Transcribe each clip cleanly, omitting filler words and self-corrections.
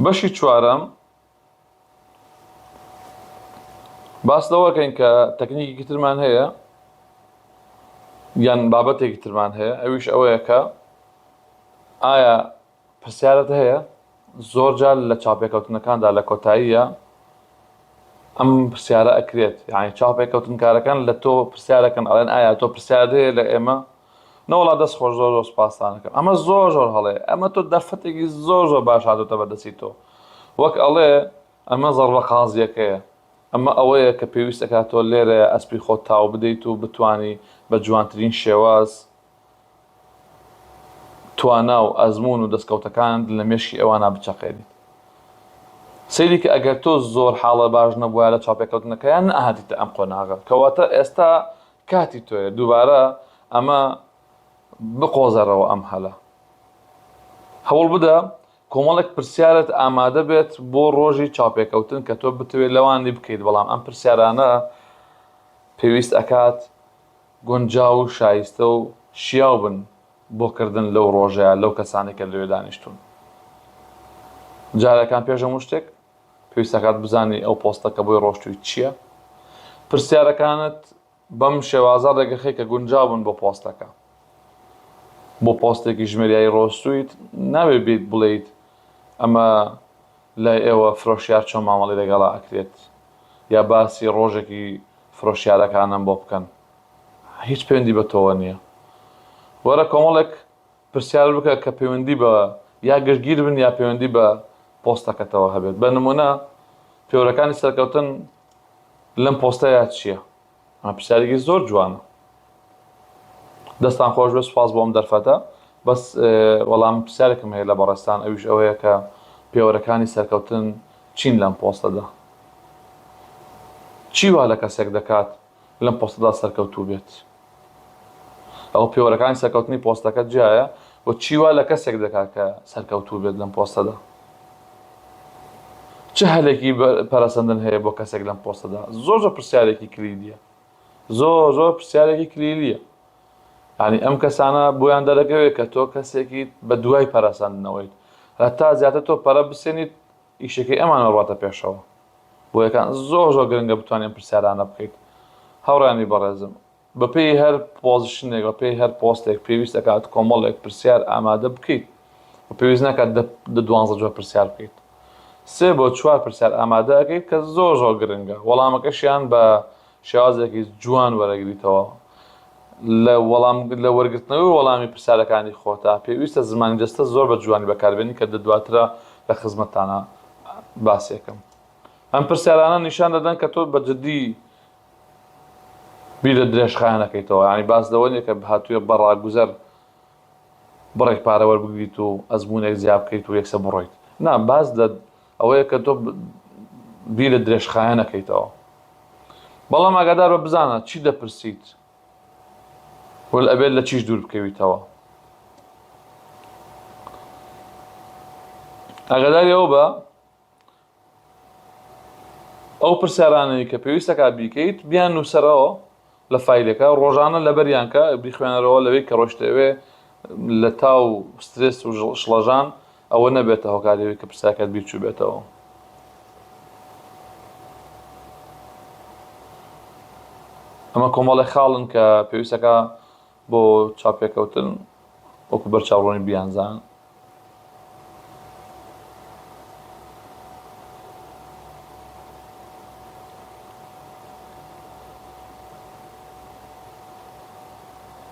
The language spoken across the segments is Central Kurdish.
بەشی چوارەم باس لەوەکەین کە تەکنیکی ترمان هەیە یان بابەتێکی ترمان هەیە ئەویش ئەوەیە کە ئایا پرسیارت هەیە؟ زۆر جار لە چاوپێکەوتنەکاندا لە کۆتاییە ئەم پرسیارە ئەکرێت یعنی چاوپێکەوتنکارەکان لە تۆ پرسیارەکەن ئەڵێن ئایا تۆ پرسیارت هەیە لە ئێمە؟ نەوەڵا دەست خۆش زۆر زۆر سپاستانەکەم ئەمە زۆر زۆر هەڵەیە ئەمە تۆ دەرفەتێکی زۆر زۆر باش هاتۆتە بەردەستی تۆ وەک ئەڵێ ئەمە زەڕبە قازیەکەیە ئەمە ئەوەیە کە پێویست ئەکات تۆ لێرەیە ئەسپی خۆت تاو بدەیت و بتانی بە جوانترین شێواز توانا و ئەزموون و دەستکەوتەکانت لە مێشکی ئەوانا بچەقێنیت. سەیری کە ئەگەر تۆ زۆر حاڵە باش نەبوایە لە چاوپێکەوتنەکەیان نەئەهاتیتە ئەم قۆناغە. کەواتە ئێستا کاتی تۆیە دووبارە ئەمە بقۆزەرەوە ئەم هەلە. هەوڵ بدە کۆمەڵێک پرسیارت ئامادە بێت بۆ ڕۆژی چاوپێکەوتن کە تۆ بتەوێت لەوانی بکەیت بەڵام ئەم پرسیارانە پێویست ئەکات گونجاو و شایستە و شیاو بن بۆ کردن لەو ڕۆژەیا لەو کەسانەی کە لەوێ دانیشتوون. جارەکان پێش هەموو شتێک پێویست دەکات بزانی ئەو پۆستە کە بۆی ڕۆشتووی چییە. پرسیارەکانت بەم شێوازە ڕێگەخەی کە گونجاو بن بۆ پۆستەکە. بۆ پۆستێکی ژمێریاری ڕۆشتوویت نابێ بیت بڵێیت ئەمە لای ئێوە فرۆشیار چۆن مامەڵەی لەگەڵا ئەکرێت یا باسی ڕۆژێکی فرۆشیارەکانم بۆ بکەن هیچ پەیوەندی بە تۆوە نییە وەرە کۆمەڵێک پرسیار بکە کە پەیوەندی بە یا گشتگیر بن یا پەیوەندی بە پۆستەکەتەوە هەبێت بە نمونە پێوەرەکانی سەرکەوتن لەم پۆستەیە چییە؟ ئەمە پرسیارێکی زۆر جوانە دەستان خۆش بێت سوپاس بۆ ئەم دەرفەتە بەس وەڵام پرسیارێکم هەیە لە بەڕێزتان ئەویش ئەوەیە کە پێوەرەکانی سەرکەوتن چین لەم پۆستەدا چی وا لە کەسێک دەکات لەم پۆستەدا سەرکەوتوو بێت ئەو پێوەرەکانی سەرکەوتنی پۆستەکە جیایە و چی وا لە کەسێک دەکات کە سەرکەوتوو بێت لەم پۆستەدا چ هەلێکی پەرەسەندن هەیە بۆ کەسێک لەم پۆستەدا زۆر زۆر پرسیارێکی کلیلیە زۆر زۆر پرسیارێکی کلیلیە ینی ئەم کەسانە بۆیان دەرەکەوێت کە تۆ کەسێکی بە دوای پەرەسەندنەوەیت هەتا زیاتر تۆ پەرە بسێنیت ئیشەکەی ئەمان ڕاتە پێشەوە بۆیەکان زۆر زۆر گرنگە بتوانین پرسیارانە بکەیت هاوڕانی بەڕێزم بەپێی هەر position ێک، بەپێی هەر پۆستێک پێویست ئەکات کۆمەڵێک پرسیار ئامادە بکەیت و پێویست ناکات دە دوانزە جۆر پرسیار بکەیت. سێ بۆ چوار پرسیار ئامادە ئەکەیت کە زۆر زۆر گرنگە وەڵامەکەشیان بە شێوازێکی جوان وەرەگریتەوە. لە وەڵام لە وەرگرتنەوەی وەڵامی پرسیارەکانی خۆتا پێویستە زمانی جەستە زۆر بە جوانی بەکاربێنی کە دە دواترا لە خزمەتتانا باسیەکەم. ئەم پرسیارانە نیشان دەدەن کە تۆ بە جدی بیر لە درێژخایەن ئەکەیتەوە یانی باس لەوە نیە کە هاتوویە بە ڕاگوزەر بڕێک پارە وەربگریت و ئەزموونێک زیا بکەیت و یەکسەر بڕۆیت نا باس لە ئەوەیە کە تۆ بیر لە درێژخایەن ئەکەیتەوە بەڵام ئاگادار بە بزانە چی دەپرسیت وەل ئەبێت لە چیش دوور بکەویتەوە ئاگاداری ئەو بە ئەو پرسیارانەی کە پێویستەکە بیکەیت بیان نووسەرەوە لە فایلەکە ڕۆژانە لەبەریان کە بیخوێنەرەوە لەوەی کە ڕۆشتەوێ لە تاو سترێس و شڵەژان ئەوە نەبێتە هۆکاریەوەی کە پرسیارەکەت بیرچوو بێتەوە. ئەمە کۆمەڵی خاڵن کە پێویستەکە بۆ چاوپێکەوتن وەکو بەرچاوڕوونی بیانزان.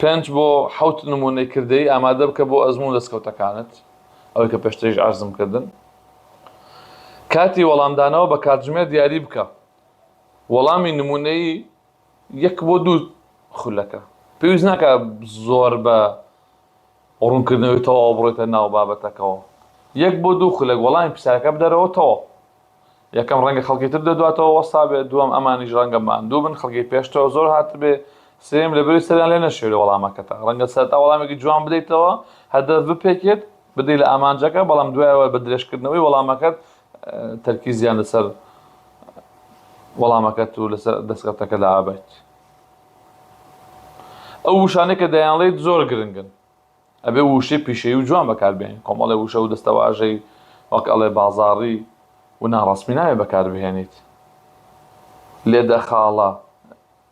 پێنج بۆ حەوت نموونەی کردەیی ئامادە بکە بۆ ئەزموون دەستکەوتەکانت ئەوەی کە پێشتریش عەرزم کردن کاتی وەڵامدانەوە بە کاتژمێر دیاری بکە وەڵامی نمونەیی یەک بۆ دوو خولەکە پێویست ناکە زۆر بە ڕوونکردنەوەی تەواو بڕێتە ناو بابەتەکەەوە یەک بۆ دوو خولەک وەڵامی پرسیارەکە بدەرەوە تەواو یەکەم ڕەنگە خەڵکی تر دەدواتەوە وەستا بێت دووەم ئەمانیش ڕەنگە ماندوو بن خەڵکی پێشتەوە زۆر هاتبێ سێم لەبەری سەریان لێ نەشێ لە وەڵامەکەتە ڕەنگە سەرتا وەڵامێکی جوان بدەیتەوە هەدەف بپێکێت بدەی لە ئامانجەکە بەڵام دوایەوە بە درێژکردنەوەی وەڵامەکەت تەرکیزیان لەسەر وەڵامەکەت و لەسەر دەستکەوتەکە لابەیت ئەو وشانەی کە دەیانڵێیت زۆر گرنگن ئەبێ وشەی پیشەیی و جوان بەکاربێنین کۆمەڵێ وشە و دەستەواژەی. وەک ئەڵێ بازاڕی و ناڕەسمی نابێ بەکار بهێنیت. لێدە خاڵە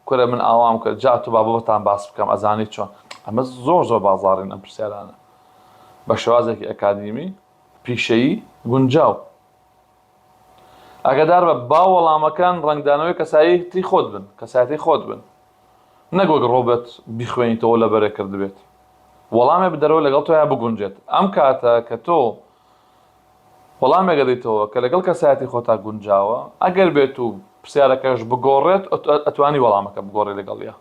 کورە من ئاوام کرد جا ئەتۆ با بۆتان باس بکەم ئەزانی چۆن ئەمە زۆر زۆر بازاڕین ئەم پرسیارانە بە شێوازێکی ئەکادیمی پیشەیی گونجاو ئاگادار بە با وەڵامەکان ڕەنگدانەوەی کەسایەتی خۆت بن کەسایەتی خۆت بن نەک وەک ڕۆبەت بیخوێنیتەوە لەبەرێ کردبێت وەڵامێ بدەرەوە لەگەڵ تۆیا بگونجێت ئەم کاتە کە تۆ وەڵامێک ئەدەیتەوە کە لەگەڵ کەسایەتی خۆتا گونجاوە، ئەگەر بێت و پرسیارەکەش بگۆڕێت ئەتوانی وەڵامەکە بگۆڕی لەگەڵیا.